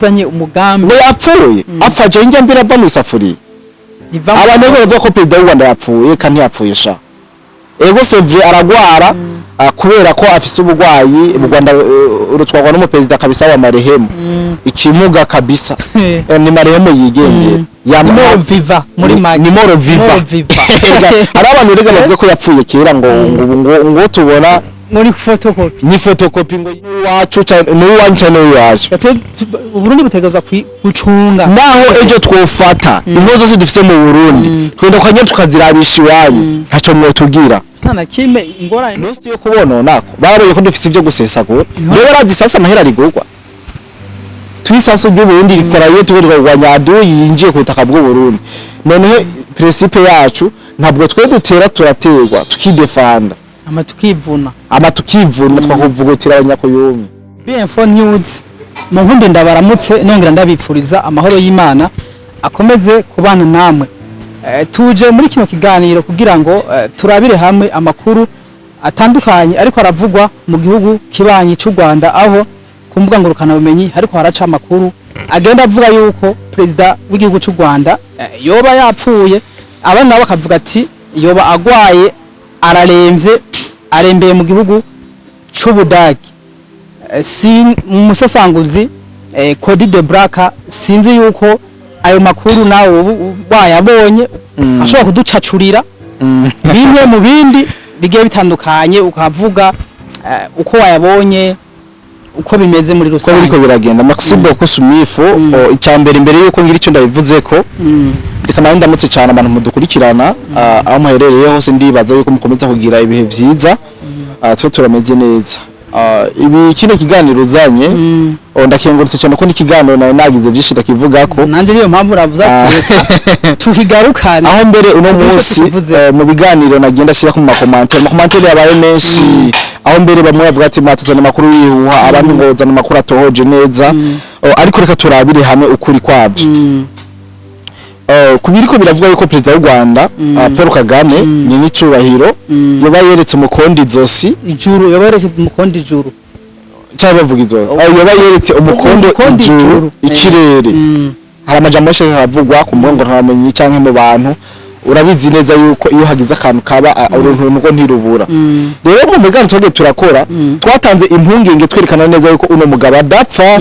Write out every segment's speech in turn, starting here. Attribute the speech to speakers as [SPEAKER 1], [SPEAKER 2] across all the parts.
[SPEAKER 1] Azanye umugambi.
[SPEAKER 2] Ngo yapfuye, apfa je njya mbira ava mu isafuriya. Abantu bose bavuga ko perezida w'u Rwanda yapfuye, kandi ntiyapfuye sha. Ego, c'est vrai, aragwara, kubera ko afise ubugwayi. Mu Rwanda rutwarwa n'umuperezida kabisa wa marehemu, ikimuga kabisa. Ni marehemu yigendera.
[SPEAKER 1] Ni mort vivant muri make.
[SPEAKER 2] Ni mort vivant.
[SPEAKER 1] Mort vivant.
[SPEAKER 2] Hari abantu rega bavuga ko yapfuye kera, ngo tubona
[SPEAKER 1] muri photocopy.
[SPEAKER 2] Ni photocopy, ngo iwacu cyane n'uwanyu cyane n'uwacu.
[SPEAKER 1] Uburundi butegerezwa gucunga.
[SPEAKER 2] Naho ejo twofata ingo zose dufise mu Burundi, twenda tukajya tukazirabisha iwanyu, ntaco mwotubwira.
[SPEAKER 1] Nta na kimwe, ingorane.
[SPEAKER 2] Nose yo kubona nako barabonye ko dufise ivyo gusesagura. Rero barazi sasa amahera rigurwa twisasu ry'Uburundi rikora iyo turiko kurwanya adui yinjiye ku butaka bw'u Burundi. Noneho principe yacu, ntabwo twe dutera, turaterwa tukidefanda.
[SPEAKER 1] Ama tukivuna.
[SPEAKER 2] Ama tukivuna, twakuvugutira abanyakuyumwe.
[SPEAKER 1] BM4 News, mu nkunde ndabaramutse, nongera ndabipfuriza amahoro y'Imana akomeze kubana namwe. Tuje muri kino kiganiro kugira ngo turabire hamwe amakuru atandukanye ariko aravugwa mu gihugu kibanyi cy'u Rwanda, aho ku mbuga ngurukanabumenyi hariko haraca amakuru agenda avuga yuko perezida w'igihugu cy'u Rwanda yoba yapfuye, abandi nabo bakavuga ati yoba agwaye, araremvye, arembeye mu gihugu c'Ubudagi. Si umusesanguzi Cody de Braka, sinzi yuko ayo makuru nawe ubu wayabonye, ashobora kuducacurira bimwe mu bindi bigiye bitandukanye, ukavuga uko wayabonye, uko bimeze muri
[SPEAKER 2] Uko
[SPEAKER 1] rusange.
[SPEAKER 2] Biriko biragenda. Merci beaucoup, Sumifu. Icya mbere, imbere yuko ngira icyo ndabivuze ko, reka nawe ndamutse cyane abantu mudukurikirana, aho muherereye hose. Ndibaza yuko mukomeza kugira ibihe vyiza. Twe turameze neza. Ibi kino kiganiro uzanye, ndakengurutse cyane ko n'ikiganiro nawe nagize byinshi ndakivugako.
[SPEAKER 1] Nanje niyo mpamvu uravuze ati reka tukigarukane.
[SPEAKER 2] Aho mbere uno
[SPEAKER 1] Icyo
[SPEAKER 2] munsi
[SPEAKER 1] tukivuze.
[SPEAKER 2] Mu biganiro nagenda ashyira ku makomantere, amakomantere yabaye menshi, aho mbere bamwe bavuga ati mwatuzana amakuru yihuha, abandi ngo zana amakuru atohoje neza. Ariko reka turabire hamwe ukuri kwavyo. Ku biriko biravuga yuko perezida w'u Rwanda, Paul Kagame ni n'icubahiro, yoba yeretse umukondo izosi.
[SPEAKER 1] Ijuru, yaberekeza umukondo ijuru.
[SPEAKER 2] Cyangwa bavuga izo, yoba yeretse umukondo
[SPEAKER 1] Umukondo
[SPEAKER 2] ijuru,
[SPEAKER 1] ijuru.
[SPEAKER 2] ikirere. Hari amajambo menshi aravugwa ku mbuga ngororabumenyi canke mu bantu. Urabizi neza yuko iyo hagize akantu kaba, uruntu mugo ntirubura. Rero mu migambi twagiye turakora, twatanze impungenge, twerekana neza yuko uno mugabo adapfa,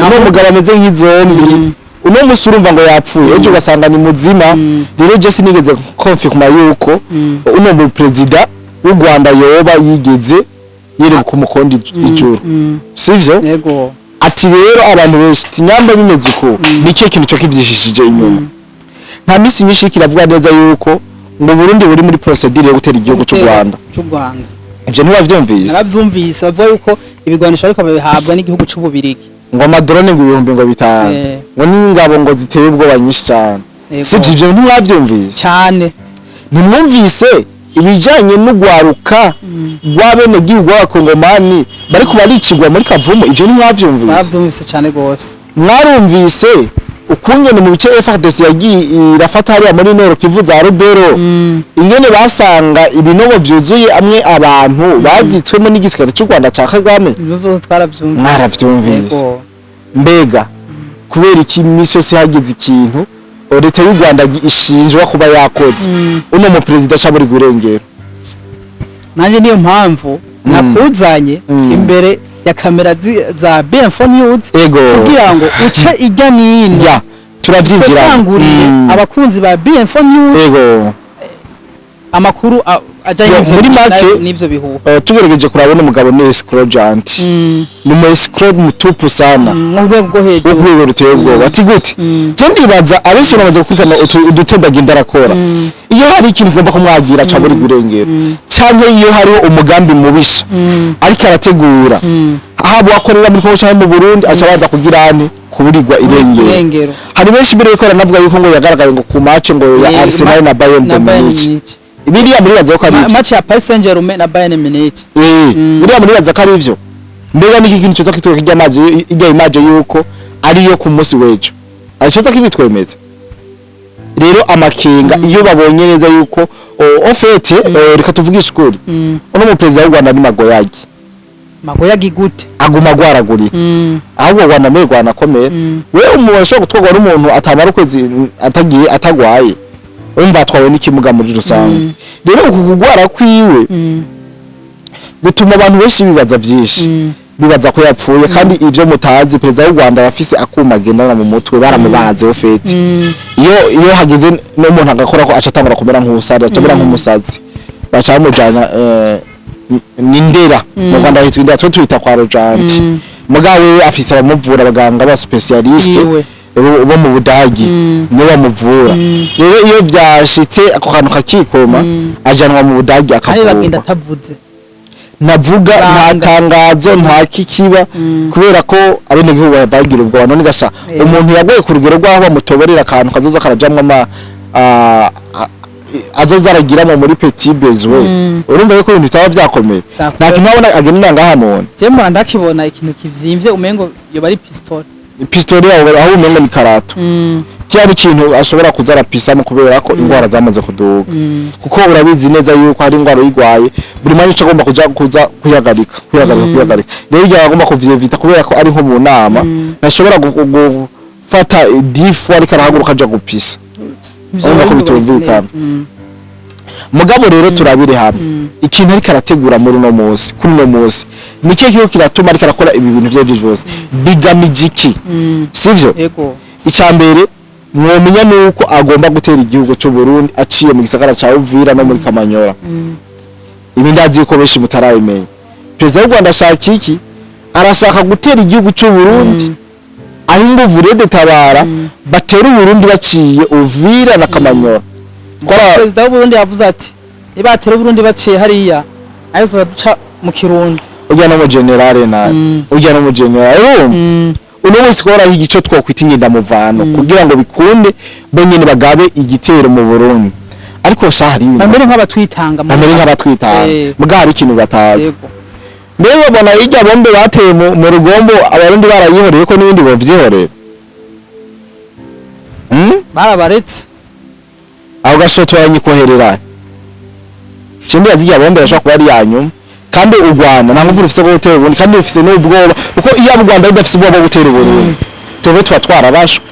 [SPEAKER 2] uno mugabo ameze nk'izombi. Uno musi urumva ngo yapfuye, ejo ugasanga ni muzima. Rero je sinigeze confirma yuko uno mu perezida w'u Rwanda yoba yigeze yereka umukondo ijuru, sivyo?
[SPEAKER 1] Yego.
[SPEAKER 2] Ati rero abantu benshi ati nyamba bimeze uko, ni ikihe kintu cyo kivyishishije inyuma? Nta minsi myinshi kiravuga neza yuko ngo Burundi buri muri procédure yo gutera igihugu cy'u Rwanda.
[SPEAKER 1] Cy'u Rwanda.
[SPEAKER 2] Ivyo ntibavyumvise?
[SPEAKER 1] Naravyumvise, bavuga yuko ibigwanisho ariko babihabwa n'igihugu c'Ububirigi.
[SPEAKER 2] Ngo amadrone ngo 5000, ngo n'ingabo ngo ziteye ubwoba nyinshi cyane. Sivyo? Ivyo ntimwavyumvise?
[SPEAKER 1] Cyane.
[SPEAKER 2] Ntimwumvise ibijanye n'ugwaruka rw'abenegihugu b'abakongomani bariko baricigwa muri Kavumu? Ivyo ntimwavyumvise?
[SPEAKER 1] Naravyumvise cyane gose.
[SPEAKER 2] Mwarumvise ukungene mu bice FARDC yagiye irafata hariya muri Nord Kivu za Rubero, ingene basanga ibinogo vyuzuye amwe abantu bazitswemo n'igisirikare cy'u Rwanda ca Kagame?
[SPEAKER 1] Ibyo vyose twaravyumvise.
[SPEAKER 2] Mwaravyumvise.
[SPEAKER 1] Yego.
[SPEAKER 2] Mbega kubera iki imisi yose hagize ikintu leta y'u Rwanda ishinjwa kuba yakoze, uno mu perezida aca buri irengero?
[SPEAKER 1] Nanjye niyo mpamvu nakuzanye imbere ya kamera za BM4 News kugira ngo uce ijya n'ino,
[SPEAKER 2] Ya, turavyinjira.
[SPEAKER 1] usesangurire abakunzi ba BM4 News amakuru ajanye
[SPEAKER 2] Yo,
[SPEAKER 1] n'ivyo
[SPEAKER 2] muri make,
[SPEAKER 1] n'ivyo bihuha.
[SPEAKER 2] Tugerageje kurabona, umugabo ni escroc géant, ni umu escroc mutupu sana.
[SPEAKER 1] Mu rwego rwo
[SPEAKER 2] Wo
[SPEAKER 1] hejuru.
[SPEAKER 2] ku rwego ruteye ubwoba. Ati gute? Je ndibaza abenshi bamaze gukurikirana udutendo agenda arakora. Iyo hari ikintu ugomba kumwagira, aca buri irengero, canke iyo hariho umugambi mubisha ariko arategura, haba akorera muri Kongo canke mu Burundi, aca abanza kugira ane kuburirwa irengero.
[SPEAKER 1] Irengero.
[SPEAKER 2] Hari benshi mbere yuko baranavuga yuko ngo yagaragaye ngo ku match ngo ya Arsenal na Bayern
[SPEAKER 1] na
[SPEAKER 2] de
[SPEAKER 1] Bayern
[SPEAKER 2] Munich.
[SPEAKER 1] Munich.
[SPEAKER 2] Biriya muribaza ko ari ivyo?
[SPEAKER 1] Match ya Paris Saint-Germain na Bayern Munich.
[SPEAKER 2] Biriya muribaza ko ari ivyo? Mbega niki kintu coza kitwereka irya mazi, irya image yuko ariyo ku munsi w'ejo acoza kibitwemeza? Rero amakenga, iyo babonye neza yuko au fait, reka tuvugishe ukuri, uno mu perezida w'u Rwanda ni magoyagi.
[SPEAKER 1] Magoya gigute.
[SPEAKER 2] Aguma agwaragurika. Ahubwo Rwanda mbere rwanakomera. We umuntu ashobora gutwarwa n'umuntu atamara ukwezi atagiye atagwaye, urumva atwawe n'ikimuga muri rusange. Rero uku kugwara kwiwe gutuma abantu benshi bibaza byinshi, bibaza ko yapfuye. Kandi ivyo mutazi, perezida w'u Rwanda arafise akuma agendana mu mutwe, baramubaze au fait. Iyo hageze n'umuntu agakora ko aca atangura kumera nk'umusari, aca amera nk'umusazi, baca bamujana ni Ndera mu Rwanda, hitwa Indera, twe twita kwa Rojanti. Mugabo wewe afise abamuvura, abaganga ba spécialiste
[SPEAKER 1] Iwe.
[SPEAKER 2] bo mu Budagi nibo bamuvura. Rero iyo vyashitse ako kantu kakikoma, ajanwa mu Budagi
[SPEAKER 1] Kandi bagenda
[SPEAKER 2] akavurwa.
[SPEAKER 1] Atavuze.
[SPEAKER 2] Navuga nta
[SPEAKER 1] Banga.
[SPEAKER 2] tangazo, nta kikiba, kubera ko abenegihugu bagira ubwoba. None gasha umuntu yagoye ku rugero rw'aho bamutoborera akantu kazoza karajamwo ama azoza aragiramo muri petit besoin, urumva yuko ibintu bitaba vyakomeye.
[SPEAKER 1] Vyakomeye.
[SPEAKER 2] Nta kintu abona agenda ngaha mubona.
[SPEAKER 1] Je mbona ndakibona ikintu kivyimbye, umengo yoba ari pistolet.
[SPEAKER 2] Pistolet yawe aho umengo ni karato. Kiriya ni ikintu ashobora kuza arapisamo kubera ko indwara zamaze kuduga, kuko urabizi neza yuko hari indwara uyigwaye buri mwanya uca agomba kuja kuza kwihagarika, kwihagarika, kwihagarika. Rero igihe agomba kuvyevita kubera ko ari nko mu nama, ntashobora gufata 10 fois ariko arahaguruka aja gupisa. Urumva ko bitumvikana. Mugabo rero turabire hamwe ikintu ariko arategura muri uno munsi, kuri uno munsi ni kihe kiriko kiratuma ariko arakora ibi bintu vyo vyose, bigamije iki? Sivyo?
[SPEAKER 1] Yego.
[SPEAKER 2] Icya mbere mwomenya ni uko agomba gutera igihugu cy'u Burundi aciye mu gisagara ca Uvira no muri Kamanyola. Ibi ndazi ko benshi mutarabimenya. Perezida w'u Rwanda ashaka iki? Arashaka gutera igihugu cy'u Burundi aho inguvu RED Tabara batera Uburundi baciye Uvira na Kamanyola. Kora.
[SPEAKER 1] Perezida w'u Burundi yavuze ati nibatera Uburundi baciye hariya, nayo tuzoduca mu Kirundo.
[SPEAKER 2] Ujya no mu général nawe, ujya no mu général, urumva uno munsi koraho igice twokwita ingendamuvano kugira ngo bikunde bo nyene bagabe igitero mu Burundi, ariko sha hari ibintu
[SPEAKER 1] Bamere nk'abatwitanga
[SPEAKER 2] bamere nk'abatwitanga. Muga hari ikintu batazi. Mbere babona irya bombe bateye mu Rugombo, Abarundi barayihoreye ko n'ibindi bovyihorera.
[SPEAKER 1] Barabaretse.
[SPEAKER 2] Aho gashoto yaranyikoherera cimbi yazirya bombe irashobora kuba ari iya nyuma. Kandi u Rwanda nta nguvu rufise bwo gutera Uburundi, kandi rufise n'ubwoba, kuko iyo u Rwanda rudafise ubwoba bwo gutera Uburundi, twebwe tuba twarabashwe.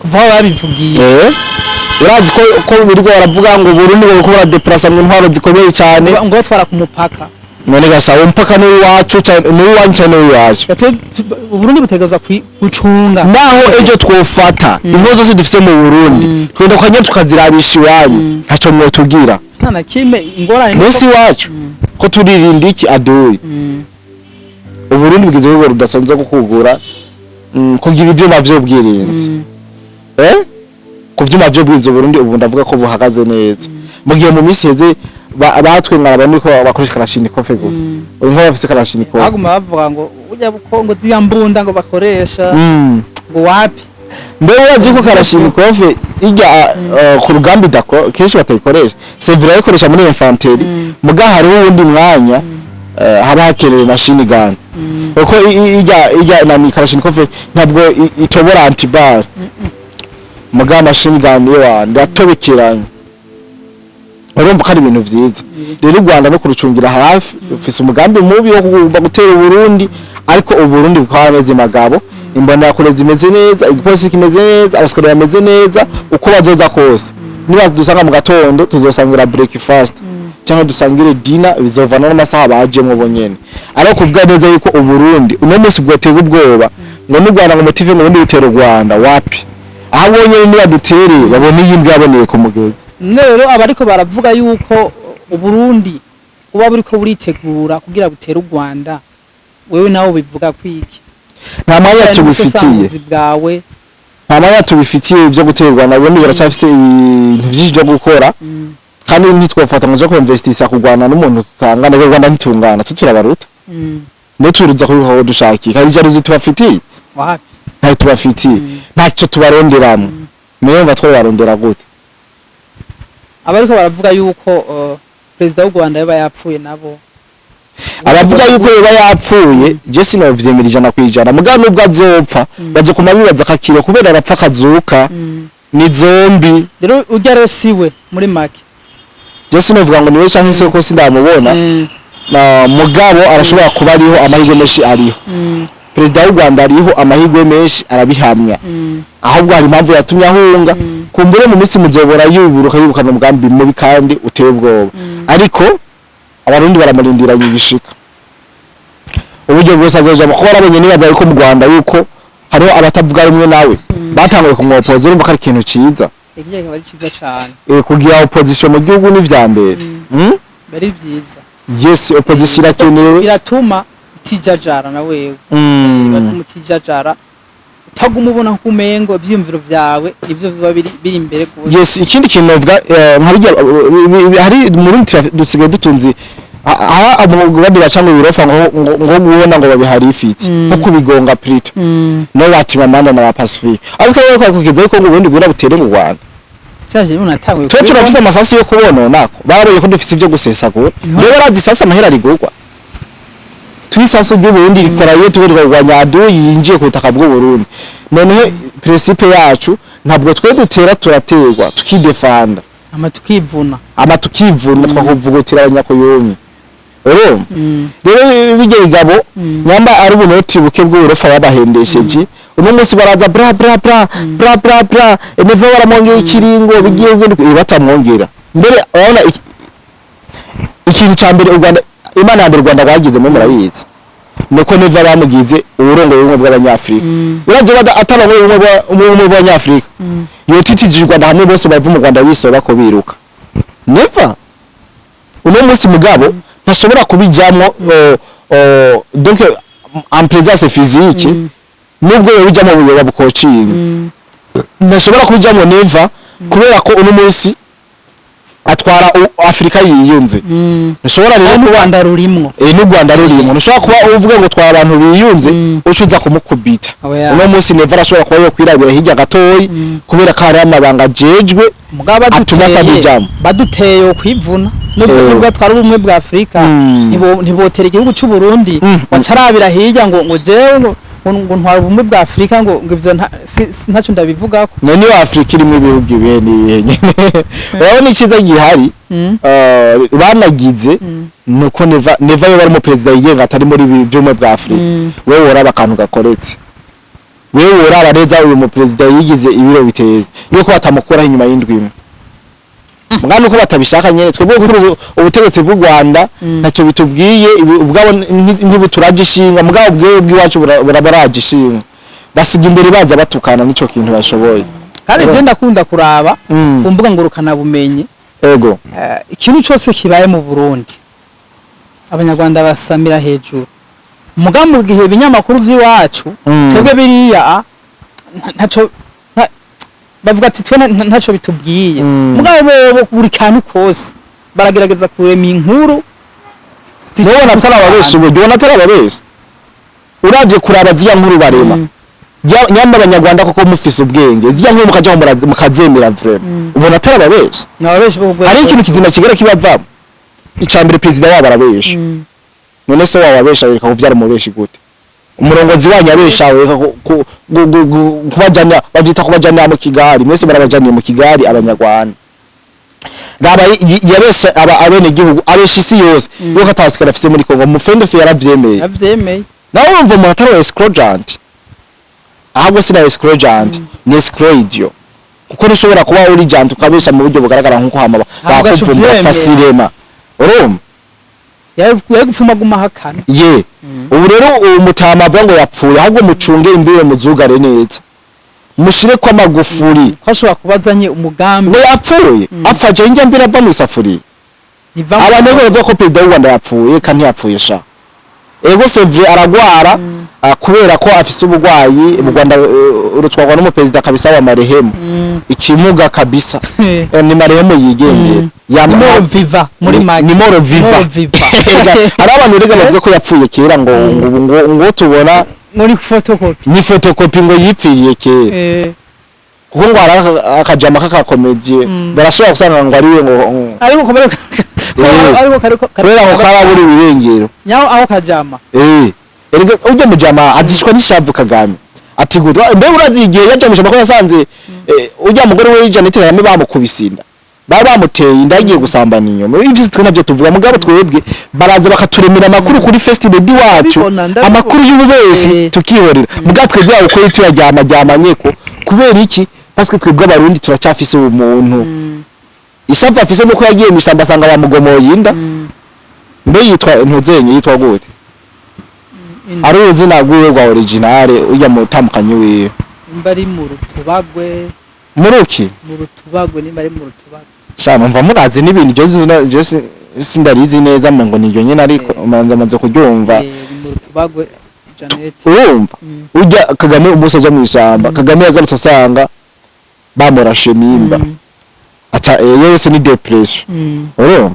[SPEAKER 1] Kuva aho babivugiye.
[SPEAKER 2] Urazi ko birirwa baravuga ngo Burundi ngo buriko buradeplasa mu ntwaro zikomeye cyane.
[SPEAKER 1] Ngo batwara ku mupaka.
[SPEAKER 2] None gasa uwo mupaka ni uwacu ni uwanyu cyane, ni uwacu.
[SPEAKER 1] Uburundi butegerezwa gucunga.
[SPEAKER 2] Naho ejo twofata ingo zose dufise mu Burundi, twenda tukajya tukazirabisha iwanyu, ntaco mwotubwira.
[SPEAKER 1] Nta na kimwe, ingorane
[SPEAKER 2] Munsi iwacu ko turirinda iki aduyi? Uburundi bugeze urwego rudasanzwe rwo kugura, kugira ivyuma vy'ubwirinzi. Ku vyuma vy'ubwirinzi Uburundi ubu ndavuga ko buhagaze neza, mu gihe mu minsi iheze batwengana abantu ko bakoresha kalashnikov gusa. Ubu nko bafise kalashnikov.
[SPEAKER 1] Baguma bavuga ngo burya buko ngo ziriya mbunda ngo bakoresha ngo wapi.
[SPEAKER 2] Mbere urazi ko kalashnikov ijya ku rugamba idako kenshi batayikoresha, c'est vrai bayikoresha muri infanterie, muga hariho uwundi mwanya haba hakenewe machine gun, kuko ijya nani kalashnikov ntabwo itobora anti-balles, muga machine gun yo ndatobekeranye. Urumva ko ari ibintu vyiza. Rero u Rwanda no kurucungira hafi, rufise umugambi mubi wo kugomba gutera Uburundi, ariko Uburundi bukaba bameze magabo, imbonerakure zimeze neza, igipolisi kimeze neza, abasikari bameze neza. Uko bazoza kose, niba dusanga mu gatondo tuzosangira breakfast cyangwa dusangire dinner, bizovana n'amasaha bajemwo bo nyene. Ariko kuvuga neza yuko Uburundi uno munsi bwotega ubwoba ngo n'u Rwanda ngo motive ngo ubundi butera u Rwanda, wapi. Aho bonyene niba dutereye babone iyi mbwa yaboneye ku mugezi.
[SPEAKER 1] None rero abariko baravuga yuko Uburundi buba buriko buritegura kugira butere u Rwanda, wewe nawe bivuga kwiki?
[SPEAKER 2] Nta mwanya tubifitiye.
[SPEAKER 1] N'ubusesanguzi bwawe.
[SPEAKER 2] Nta mwanya tubifitiye ivyo gutera u Rwanda. Uburundi buracyafise ibintu vyinshi vyo gukora, kandi ntitwofata ngo ko investisa kurwana n'umuntu tutangana. U Rwanda ntitungana, twe turabaruta. No turuza kubiho dushakiye, kandi ivyo tubafitiye
[SPEAKER 1] Wapi.
[SPEAKER 2] ntayo tubafitiye, ntacyo tubaronderamwo. Murumva twobarondera gute?
[SPEAKER 1] Abariko baravuga yuko perezida w'u Rwanda yoba yapfuye nabo?
[SPEAKER 2] Abavuga yuko yoba yapfuye, je sinovyemera 100%. Mugabo nubwo azopfa, bazokuma bibaza akakiro kubera arapfa akazuka, ni zombie.
[SPEAKER 1] Rero urya rero siwe muri make.
[SPEAKER 2] Je sinovuga ngo niwe canke se, ko sindamubona. Na mugabo arashobora kuba ariho, amahirwe menshi ariho. Perezida w'u Rwanda ariho, amahirwe menshi arabihamya. Ahubwo hari impamvu yatumye ahunga. Kumbure mu minsi muzobora yuburuka, yibukana umugambi mubi kandi uteye ubwoba, ariko Abarundi baramurindiranye igishika uburyo bwose azojamo, kuko barabonye, nibaza yuko mu Rwanda yuko hariho abatavuga rumwe nawe batanguye kumwopoza. Urumva ko ari ikintu ciza.
[SPEAKER 1] Igiye kaba ari ciza cane.
[SPEAKER 2] Kugira opposition mu gihugu ni vya mbere.
[SPEAKER 1] Bari vyiza.
[SPEAKER 2] Yes, opposition irakenewe.
[SPEAKER 1] Biratuma utijajara na wewe. Biratuma utijajara, utaguma ubona ko umengo ivyiyumviro vyawe nivyo biba biri imbere gose.
[SPEAKER 2] Yes, ikindi kintu novuga, nka bijya hari muri dusigaye dutunzi aha abandi baca ngo birofa ngo guhona ngo babihari ifiti nko kubigonga prita no batima na ba Pacifique, ariko rero kwakugeza yuko ngo ubundi bwira butere mu Rwanda.
[SPEAKER 1] Cyaje umuntu atanguye.
[SPEAKER 2] Twe turafise amasasu yo kubonona ko barabonye ko dufise ivyo gusesagura. Rero barazi isasu amahera rigurwa. Twisasu ry'Uburundi rikora iyo turiko kurwanya adui yinjiye ku butaka bw'Uburundi. Noneho principe yacu, ntabwo twe dutera, turaterwa tukidefanda.
[SPEAKER 1] Ama tukivuna.
[SPEAKER 2] Ama tukivuna, twakuvugutira abanyakuyumye, urumva? Rero bijya bigabo nyamba ari ubunoti buke bw'uburofa babahendesheje, uno munsi baraza bra bra bra bra bra bra, Neva baramwongera ikiringo bigiye ugenda batamwongera mbere. Urabona ikintu ca mbere u Rwanda, Imana ya mbere u Rwanda rwagize muri murabizi, nuko Neva bamugize uburongoye ubumwe bw'Abanyafrika. Uravye bada atarongoye ubumwe bw'Abanyafrika, yotitije u Rwanda hamwe bose bava mu Rwanda bisoba ko biruka. Neva uno munsi mugabo ntashobora kubijamwo, donc en présence physique, nubwo yobijamwo buyoba bukocinga. Ntashobora kubijamwo Neva kubera ko uno munsi atwara Afrika yiyunze. Ntushobora rero
[SPEAKER 1] n'u
[SPEAKER 2] kuba
[SPEAKER 1] Rwanda rurimwo.
[SPEAKER 2] N'u Rwanda rurimo. Ntushobora kuba uvuga ngo twara abantu biyunze, uca uza kumukubita.
[SPEAKER 1] Oya.
[SPEAKER 2] Uno munsi Neva arashobora kuba yokwirabira hirya gatoyi kubera ko hariho amabanga ajejwe
[SPEAKER 1] mugabo
[SPEAKER 2] atuma
[SPEAKER 1] baduteye
[SPEAKER 2] atabijamwo.
[SPEAKER 1] Baduteye kwivuna nubwo nubwo twari ubumwe bwa Afrika, ntibotera igihugu cy'u Burundi. Wacarabira hirya ngo jewe ngo ntwara ubumwe bwa Afrika, ngo ivyo ntacyo ndabivugako.
[SPEAKER 2] None iyo Afrika irimo ibihugu ibihe n'ibihe nyene, urabona icyiza gihari banagize nuko Neva yo bari mu perezida yigenga atari muri ibi by'ubumwe bwa Afrika. Wewe woraba akantu gakoretse, wewe woraba neza uyu mu perezida yigize ibiro biteze yuko batamukuraho inyuma y'indwi imwe. Mugabo uko batabishaka nyene, twebwe kuri ubutegetsi bw'u Rwanda ntacyo bitubwiye, ubwabo ntibuturaje ishinga, mugabo bwewe bw'iwacu burabaraje ishinga. Basiga imbere baza batukana, nico kintu bashoboye.
[SPEAKER 1] Kandi je ndakunda kuraba ku mbuga ngurukana bumenyi. Ikintu cyose kibaye mu Burundi, Abanyarwanda basamira hejuru. Mugabo mu gihe ibinyamakuru vy'iwacu twebwe biriya ntaco bavuga ati twe ntaco bitubwiye. Mugabo bobo buri kantu kose baragerageza kurema inkuru.
[SPEAKER 2] Ubona atari ababesha uburyo, ubona atari ababesha. Uravye kuraba ziya nkuru barema, nyamba Abanyarwanda koko mufise ubwenge, ziya nkuru mukaja mukazemera vraiment, ubona atari ababesha?
[SPEAKER 1] Ni ababeshi bo ku
[SPEAKER 2] Hari ikintu kizima kigera kibavamo. Ica mbere, perezida wabo arabesha. None se waba abesha yereka kuvyara umubeshi gute? Umurongozi wanyu abesha, wereka kubajana, bavyita kubajana mu Kigali, mwese barabajaniye mu Kigali Abanyarwanda. Raba yabesha aba abene gihugu, abesha isi yose yuko atasikara afise muri Kongo. Mufendefe yaravyemeye.
[SPEAKER 1] Yavyemeye.
[SPEAKER 2] Nawe wumva umuntu atari wa escroc, ahubwo si na escroc, ni escroidio, kuko ntushobora kuba uri gent ukabesha mu buryo bugaragara nk'uko hama
[SPEAKER 1] Hama ugaca
[SPEAKER 2] bakuvumbura
[SPEAKER 1] uvyemera.
[SPEAKER 2] Facilement, urumva?
[SPEAKER 1] Yari gupfuma aguma ahakana.
[SPEAKER 2] Ye, ubu rero uwo mutama avuga ngo yapfuye, ahubwo mucunge imbibe, muzugare neza, mushire ko amagufuri.
[SPEAKER 1] Ko ashobora kuba azanye umugambi.
[SPEAKER 2] Ngo yapfuye, apfa je njya mbira ava mu isafuriya. Abantu rero bavuga ko perezida w'u Rwanda yapfuye, kandi ntiyapfuye sha. Ego, c'est vrai, aragwara, kubera ko afise ubugwayi. Mu Rwanda rutwarwa n'umuperezida kabisa wa marehemu, ikimuga kabisa. Ni marehemu yigendera.
[SPEAKER 1] Ni mort vivant muri make.
[SPEAKER 2] Ni mort vivant.
[SPEAKER 1] Mort vivant.
[SPEAKER 2] Hari abantu rega bavuga ko yapfuye kera, ngo tubona
[SPEAKER 1] muri photocopy.
[SPEAKER 2] Ni photocopy, ngo yipfiriye kera. Kuko ngo hari akajama k'akakomediye barashobora gusanga ngo ari we ngo
[SPEAKER 1] ariko kubera ariko kariko
[SPEAKER 2] kubera ngo karabura ibirengero.
[SPEAKER 1] Nyaho aho kajama.
[SPEAKER 2] Erega ujya mujama azishwa n'ishavu Kagame ati gutwa. Mbe urazi igihe yaja mushama ko yasanze ujya mugore we Jeannette Kagame bamukubise inda? Baba bamuteye inda, yagiye gusambana inyuma. Ivyo twe navyo tuvuga, mugabo twebwe baraza bakaturemera amakuru kuri festival wacu.
[SPEAKER 1] Ndabibona, ndabibona.
[SPEAKER 2] Amakuru y'ububeshi tukihorera, mugabo twebwe ukuri tuyaryama ryamanyeko. Kubera iki? Parce que twebwe Abarundi turacyafise ubumuntu. Ishavu afise nuko yagiye mu ishyamba asanga bamugomoye inda. Mbe yitwa ntuzenye, yitwa gute? Ari uruzina rwiwe rwa originale, ujya mu tamukanyi wiwe.
[SPEAKER 1] Nimba ari mu Rutubagwe.
[SPEAKER 2] Muruki?
[SPEAKER 1] Mu Rutubagwe, nimba ari mu Rutubagwe.
[SPEAKER 2] Sha, numva murazi n'ibintu. Iryo zina je sindarizi neza, ngo niryo nyene, ariko manza maze kuryumva.
[SPEAKER 1] Ni mu Rutubagwe, Janet.
[SPEAKER 2] Urumva, ujya Kagame umunsi aja mu ishyamba, Kagame yagarutse asanga bamurashe mimba. Aca yose ni dépression. Urumva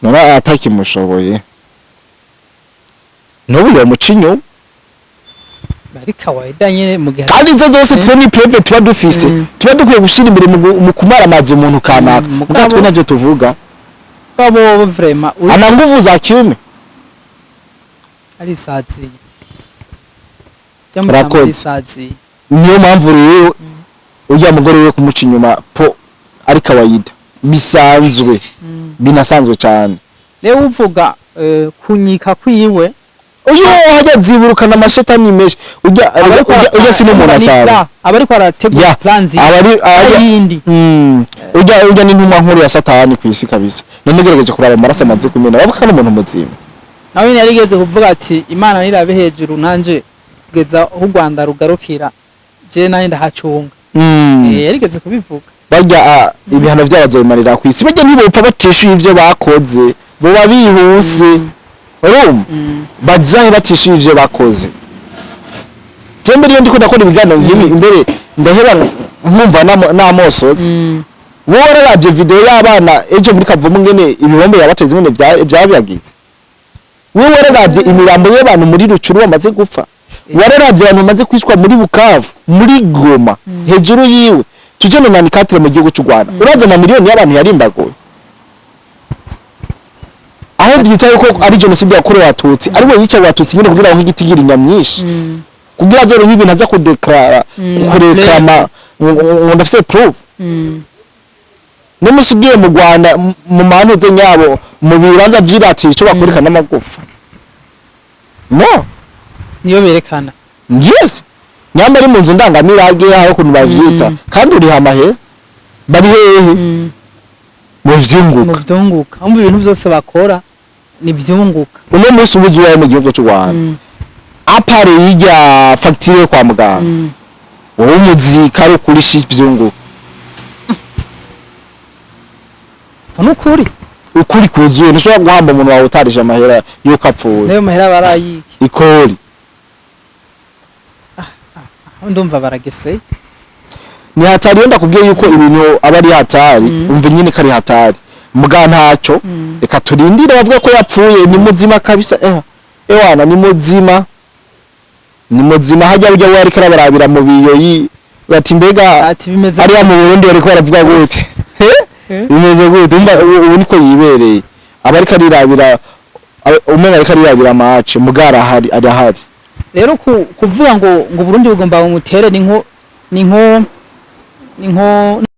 [SPEAKER 2] none atakimushoboye, n'ubu yomuca inyuma.
[SPEAKER 1] Bari kawaida nyene mu gihe
[SPEAKER 2] Kandi izo zose twe ni preuve tuba dufise, tuba dukwiye gushira imbere mu kumaramaza umuntu kanaka. Muga twe navyo tuvuga.
[SPEAKER 1] Mugabo vraiment uri
[SPEAKER 2] Ana nguvu za kiume.
[SPEAKER 1] Arisaziye.
[SPEAKER 2] Urakoze.
[SPEAKER 1] Arisaziye.
[SPEAKER 2] Niyo mpamvu rero ujya mugore we kumuca inyuma po ari kawaida, bisanzwe, binasanzwe cyane.
[SPEAKER 1] Rero uvuga kunyika kwiwe.
[SPEAKER 2] Uyu hajya ziburukana amashetani menshi ujya. Ujya si n'umuntu asaba.
[SPEAKER 1] Aba ariko arategura plans
[SPEAKER 2] abari
[SPEAKER 1] yindi.
[SPEAKER 2] Ujya n'intumwa nkuru ya Satani ku isi kabisa. None ugerageje kuraba amaraso amaze kumena, bavuga ko ari umuntu muzima.
[SPEAKER 1] Nawe nyine yarigeze kuvuga ati: "Imana nirabe hejuru, nanje kugeza aho u Rwanda rugarukira, je nanjye ndahacunga." Yarigeze kubivuga.
[SPEAKER 2] Barya ibihano byabo bazobimarira ku isi. Barya ntibopfa batishyuye ivyo bakoze, boba bihuse. Urumva, bajahe batishyuye ivyo bakoze. Je mbere iyo ndiko ndakora ibiganiro nk'ibi, imbere ndaheba nkumva namosozi. Wowe wararavye video y'abana ejo muri Kavumu, ngene ibibombe yabateze, ngene vyabiyagize? Wowe wararavye imirambo y'abantu muri Rucuru bamaze gupfa? Wararavye abantu bamaze kwicwa muri Bukavu, muri Goma, hejuru yiwe tuje no nanikatire mu gihugu cy'u Rwanda? Uraza amamiliyoni y'abantu yarimbaguwe, aho byitwa yuko ari jenoside yakorewe Abatutsi, ari we yicaye Abatutsi nyine kugira ngo nk'igitigiri nyamwinshi, kugira azoronke ibintu aza kudeklara, kureklama ngo ndafise proof. N'umunsi ugiye mu Rwanda, mu mantuze nyabo, mu bibanza vyiratiye, ico bakurikana n'amagufa no
[SPEAKER 1] Niyo berekana.
[SPEAKER 2] Yes, nyamba ari mu nzu ndangamirage, aho ukuntu bavyita. Kandi uriha amahera, bari hehe mu
[SPEAKER 1] Mu
[SPEAKER 2] vyunguka?
[SPEAKER 1] Vyunguka. Umva, ibintu byose bakora ni vyunguka.
[SPEAKER 2] Uno munsi ubuze uwawe mu gihugu cy'u Rwanda, à part y'irya fagitire yo kwa muganga, wowe umuzika ari ukurisha ivyunguka.
[SPEAKER 1] Nukuri.
[SPEAKER 2] Ukuri kuzuye, ntushobora guhamba umuntu wawe utarije amahera yuko apfuye.
[SPEAKER 1] Nayo mahera barayiki.
[SPEAKER 2] Ikori.
[SPEAKER 1] Aho ndumva barageseye.
[SPEAKER 2] Ni hatari. Iyo ndakubwiye yuko ibintu aba ari hatari, umva nyine ko ari hatari. Muga ntaco, reka turindire. Bavuga ko yapfuye, ni muzima kabisa. Ewa ewana, ni muzima, ni muzima. Hajya burya we ariko arabarabira mu biyo bati mbega
[SPEAKER 1] Ati bimeze
[SPEAKER 2] ariya mu Burundi bariko baravuga gute? Bimeze gute? Umva, ubu niko yibereye, aba ariko arirabira, umenga ariko arirabira match. Muga arahari, arahari.
[SPEAKER 1] Rero kuvuga ngo Burundi bugomba bumutere ni nko